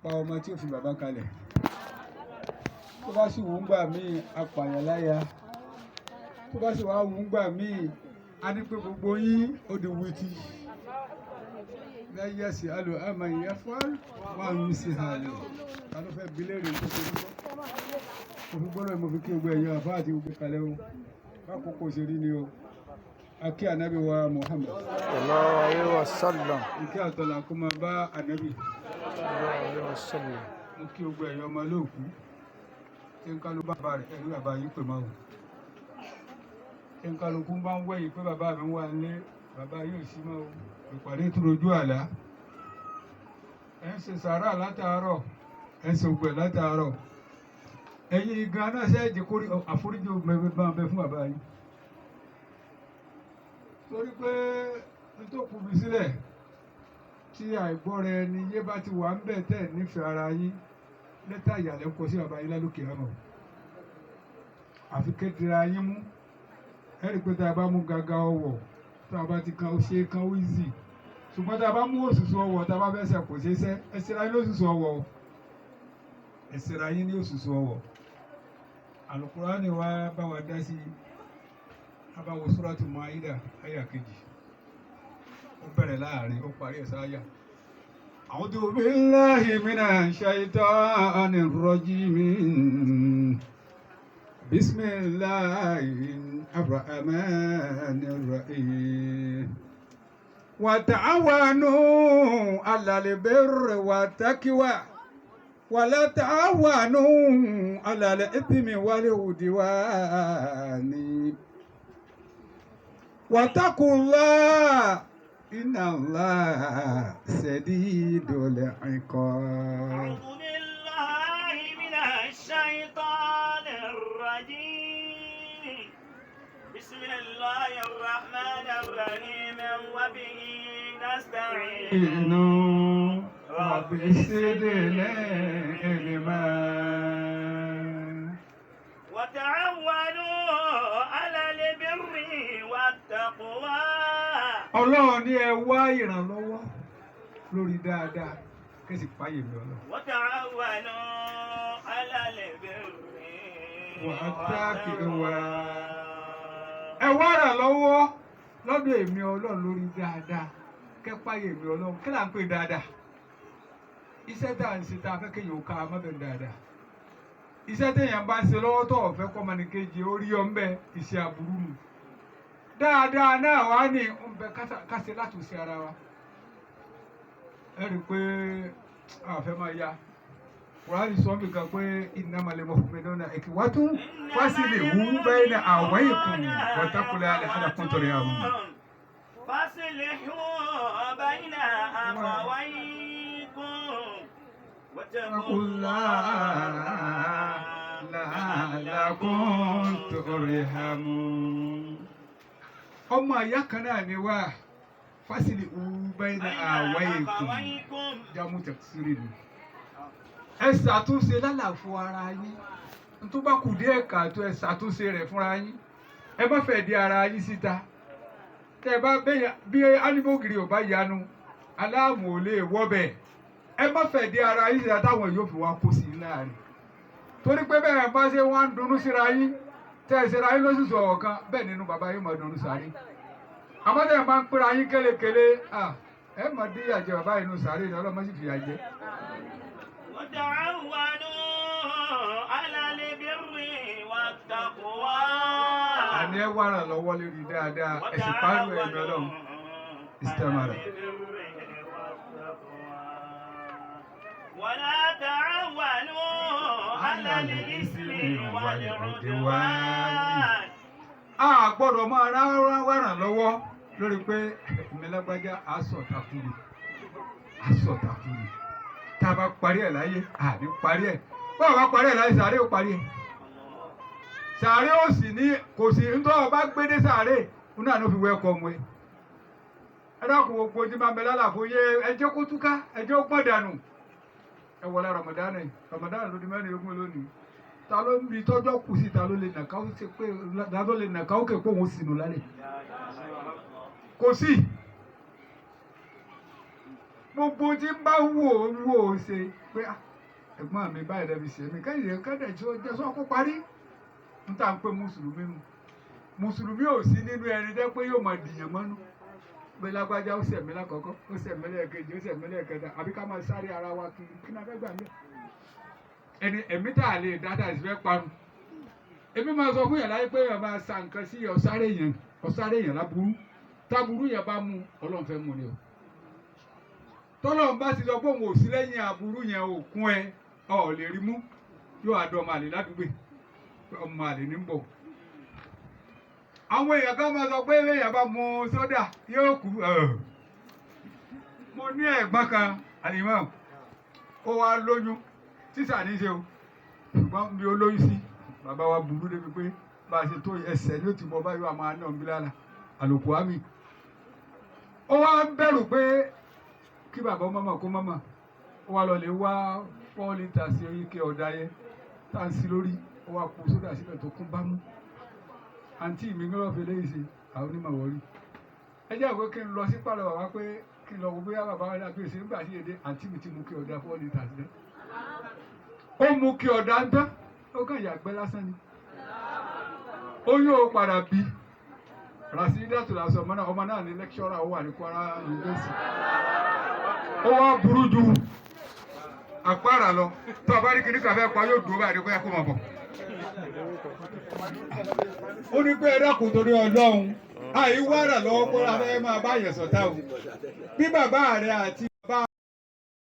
Pa ọmọ tí ò fi bàbá kalẹ̀. Tó bá sì wù ú gbà míì, apààyàn láya. Tó bá sì wá wù ú gbà míì, a ní pé gbogbo yín ó di wítì. Lẹ́yìn ẹ̀sìn alò àmà ìyẹn fún wà ń sí àlè. Ta ló fẹ́ bi léèrè tó ṣe nígbà? Mo fi gbọ́dọ̀ mo fi kí gbogbo ẹ̀yin àfáà àti gbogbo kalẹ̀ o. Bákòókò ṣe rí ni o. A kí ànábì wa Muhammad. Sallallahu alayhi wa sallam. Ìkẹ́ àtọ̀là kó máa bá ànábì. Sallallahu alayhi wa sallam. Mo kí gbogbo ẹ̀yin ọmọ olóòkú. Tí ń kálukú bàbá rẹ̀ ẹ̀rí bàbá yín pè máa wò. Tí ń kálukú bá ń wẹ̀yìn pé bàbá mi wà nílé, bàbá yóò sí mọ́ o. Ìpàdé tó rojú àlá. Ẹ ń ṣe sàárà látàárọ̀, ẹ ń ṣe ògbẹ̀ látàárọ̀. Ẹ̀yin gan náà ṣe é jẹ́ kórí àforíjì bá ń bẹ fún bàbá yín. Torí pé n tó kù mí sílẹ̀ tí àìgbọ́ra ẹni yé bá ti wà ń bẹ̀ tẹ̀ nífẹ̀ẹ́ ara yín lẹ́tà ìyàlẹ́ kọ sí bàbá yín lálùkè àmọ́. Àfi kédera yín mú. Ẹ rí i pé tá a bá mú gàgà ọwọ̀ tá a bá ti kan ó ṣe é kan ó easy. Ṣùgbọ́n tá a bá mú òṣùṣù ọwọ̀ tá a bá fẹ́ ṣe kò ṣeé ṣẹ́. Ẹ ṣera yín lóṣùṣù ọwọ̀ o. Ẹ ṣera yín ní òṣùṣù ọwọ̀. Àlùkùránì wa bá wa dá sí i. A bá wo Súrátù Máídà áyà kejì. Ó bẹ̀rẹ̀ láàrin, ó parí ẹ̀ sáyà. A'udhu billahi minash shaitanir rajim. Bismillahir rahmanir rahim. Wa ta'awanu 'alal birri wat taqwa. Wa la ta'awanu 'alal ithmi wal 'udwani. Wattaqullah inna Allaha shadidul 'iqab. أعوذ بالله من الشيطان الرجيم. بسم الله الرحمن الرحيم وبه نستعين. رب زدني علما. وتعاونوا على البر والتقوى. Ọlọ́run ní ẹ wá ìrànlọ́wọ́ lórí dáadáa kí sì páyè mi Ọlọ́run. وتعاونوا على البر والتقوى. Ẹ wá ìrànlọ́wọ́ lọ́dọ̀ èmi Ọlọ́run lórí dáadáa kẹ́ páyè mi Ọlọ́run. Kí là ń pè dáadáa? Iṣẹ́ tá à ń ṣe tá a fẹ́ kéèyàn ó ká a mọ́bẹ̀ dáadáa. Iṣẹ́ téèyàn bá ń ṣe lọ́wọ́ tó ọ̀fẹ́ kọ́mọnìkejì ó rí ọ ń bẹ iṣẹ́ aburú nù. Dáadáa náà wá ní ń bẹ ká ṣe látúnṣe ara wa. Ẹ rí i pé a fẹ́ máa ya. Kùránì sọ mí kan pé innamal mu'minuna ikhwatun faslihu bayna akhawaykum wattaqullaha la'allakum turhamun. فاصلحوا بين أخويكم واتقوا الله la'allakum turhamun. Ọmọ ìyá kan náà ni wá faslihu bayna akhawaykum أخويكم. Jamu tafsiri ni. Ẹ ṣàtúnṣe lálàfo ara yín. N tó bá kù díẹ̀ káàtó ẹ ṣàtúnṣe rẹ̀ fúnra yín. Ẹ má fẹ́ di ara yín síta. Tẹ́ ẹ bá bẹ́yà bí ánimógiri ò bá yanu, aláàmù ò lè wọ́bẹ̀. Ẹ má fẹ́ di ara yín síta táwọn yóò fi wá kó sí i láàrin. Torí pé bẹ́ẹ̀ bá ṣe wá ń dunnú síra yín, tẹ́ ẹ ṣera yín lóṣooṣù ọ̀wọ̀ kan, bẹ́ẹ̀ nínú bàbá yín máa dunnú sáré. Àmọ́ tẹ́ ẹ máa ń pera yín kélekèle, ẹ máa dín ìyà jẹ bàbá yìí nínú sáré ni Ọlọ́run má sì fìyà jẹ. وتعاونوا على البر والتقوى. Àní ẹ wá ràn lọ́wọ́ lórí dáadáa, ẹ sì pariwo ẹ̀mí Ọlọ́run. Istamara. ولا تعاونوا على الإثم والعدوان. A gbọ́dọ̀ máa rárá wá ràn lọ́wọ́ lórí pé èmi lágbájá á sọ̀tà fún mi, á sọ̀tà fún mi. Tá a bá parí ẹ̀ láyé, à ní parí ẹ̀. Báwo bá parí ẹ̀ láyé, sàárè ò parí ẹ̀. Sàárè ò sì ní kò sí ntọ́ ọba gbé dé sàárè, òun náà ló fi wẹ́ ọkọ̀ ọmọ ẹ̀. Ẹ dákun gbogbo ojú máa ń bẹ lálàfo yé ẹ jẹ́ kó túká, ẹ jẹ́ ó pọ̀n dànù. Ẹ wọlé Ramadan yìí, Ramadan ló di 24 lónìí. Ta ló ń bi tọ́jọ́ kù sí ta ló lè nàka ó ṣe pé ta ló lè nàka ó kè pé òun sínú lálẹ́? Kò sí. Gbogbo tí ń bá wò ó wò ó ṣe pé "Ah, ẹ̀gbọ́n mi báyìí lẹ́bi ṣe mí kẹ́yìn kẹ́dẹ̀ tí ó jẹ́ sọ́ kó parí." N tà ń pè mùsùlùmí nu. Mùsùlùmí ò sí nínú ẹni jẹ́ pé yóò máa dìyàn mọ́nú. Pé lágbájá ó ṣẹ̀mí lákọ̀ọ́kọ́, ó ṣẹ̀mí lẹ́ẹ̀kejì, ó ṣẹ̀mí lẹ́ẹ̀kẹta, àbí ká máa sáré ara wa kiri, kí ni a fẹ́ gbà mí? Ẹni ẹ̀mí tá a lè dá tá a sì fẹ́ parun. Èmi máa sọ fún yàrá láyé pé ẹ máa sa nǹkan sí ọ̀sáré yẹn, ọ̀sáré yẹn láburú. Táburú yẹn bá mú, Ọlọ́run fẹ́ mú ni o. Tọ́lọ́run bá ti sọ pé òun ò sí lẹ́yìn aburú yẹn òkun ẹ, ọ̀ lè rí mú, yóò àdó ọmọ àlè ládùúgbò, ọmọ àlè ní ń bọ̀. Àwọn èèyàn kan máa sọ pé èèyàn bá mu sódà yóò kú. Mo ní ẹ̀gbọ́n kan àlìmọ́, ó wá lóyún, tíṣà ní í ṣe o, ṣùgbọ́n bí ó lóyún sí, bàbá wa burú débi pé bá a ṣe tó ẹsẹ̀ ní ó ti mọ báyìí wà máa ná òun lára àlòkù àmì. Ó wá ń bẹ̀rù pé kí bàbá mọ́mọ́ kó mọ́mọ́, ó wá lọ lè wá 4 litres sí ike ọ̀dà yẹn tá à ń sí lórí, ó wá po sódà síbẹ̀ tó kún bámú. Àǹtí mi ń lọ́ọ́ fi léyìí ṣe àwọn onímọ̀ wọ̀rí. Ẹ jẹ́ àgbo kí n lọ sí pàlọ́ bàbá pé kí n lọ wo bóyá bàbá wa dàbí èsì nígbà tí èdè àǹtí mi ti mú kí ọ̀dà 4 litres dẹ́. Ó mú kí ọ̀dà ń tán, ó kàn yàgbẹ́ lásán ni. Oyún ó padà bí. Rasida tó la sọ ọmọ náà, ọmọ náà ní lẹ́kṣọ́rà ó wà ní Kwara University. Ó wá burú ju àpárá lọ. Tó o bá rí kíní kan fẹ́ pa yóò dúró báyìí kó yẹ kó máa bọ̀. Ó ní pé ẹ dákun torí Ọlọ́run, àìwárà lọ́wọ́ kó la fẹ́ máa bá yẹn sọ̀tá o. Bí bàbá rẹ àti